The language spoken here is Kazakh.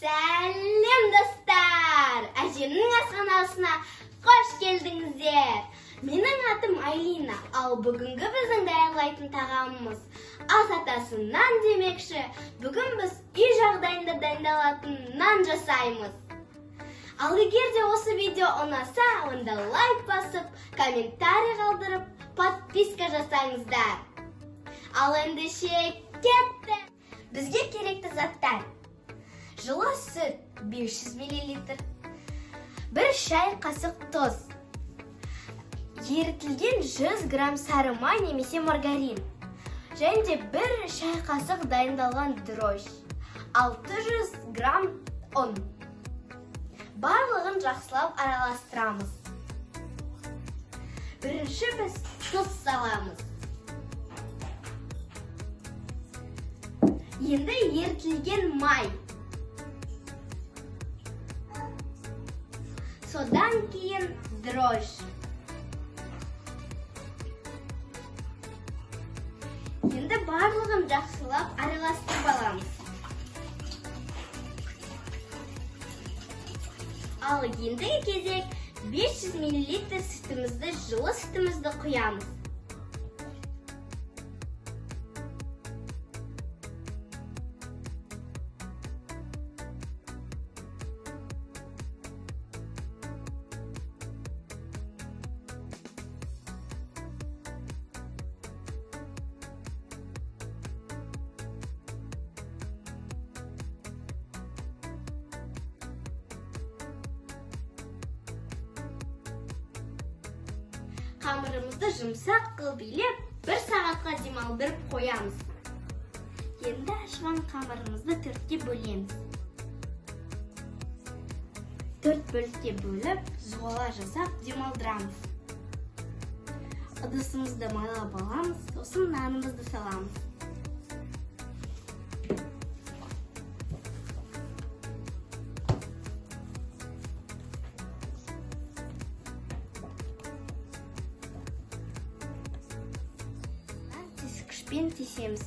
Сәлем, достар! Әжемнің асханасына қош келдіңіздер! Менің атым Айлина, ал бүгінгі біздің даярлайтын тағамымыз ас атасы нан демекші, бүгін біз үй жағдайында дайындалатын нан жасаймыз. Ал егер де осы видео ұнаса, онда лайк басып, комментарий қалдырып, подписка жасаңыздар. Ал ендеше кетті! Бізге керекті заттар: жылы сүт 500 мл, 1 шай қасық тұз, ерітілген 100 грамм сары май немесе маргарин, және де 1 шай қасық дайындалған дрожж, 600 грамм ұн. Барлығын жақсылап араластырамыз. Бірінші біз тұз саламыз. Енді ерітілген май. Содан кейін дрожж. Енді барлығын жақсылап араластырып аламыз. Ал ендігі кезек 500 мл сүтімізді, жылы сүтімізді құямыз. Қамырымызды жұмсақ қылып илеп, 1 сағатқа демалдырып қоямыз. Енді ашқан қамырымызды 4-ке бөлеміз. 4 бөлікке бөліп, зуала жасап демалдырамыз. Ыдысымызды майлап аламыз, сосын нанымызды саламыз. Тескішпен тесеміз.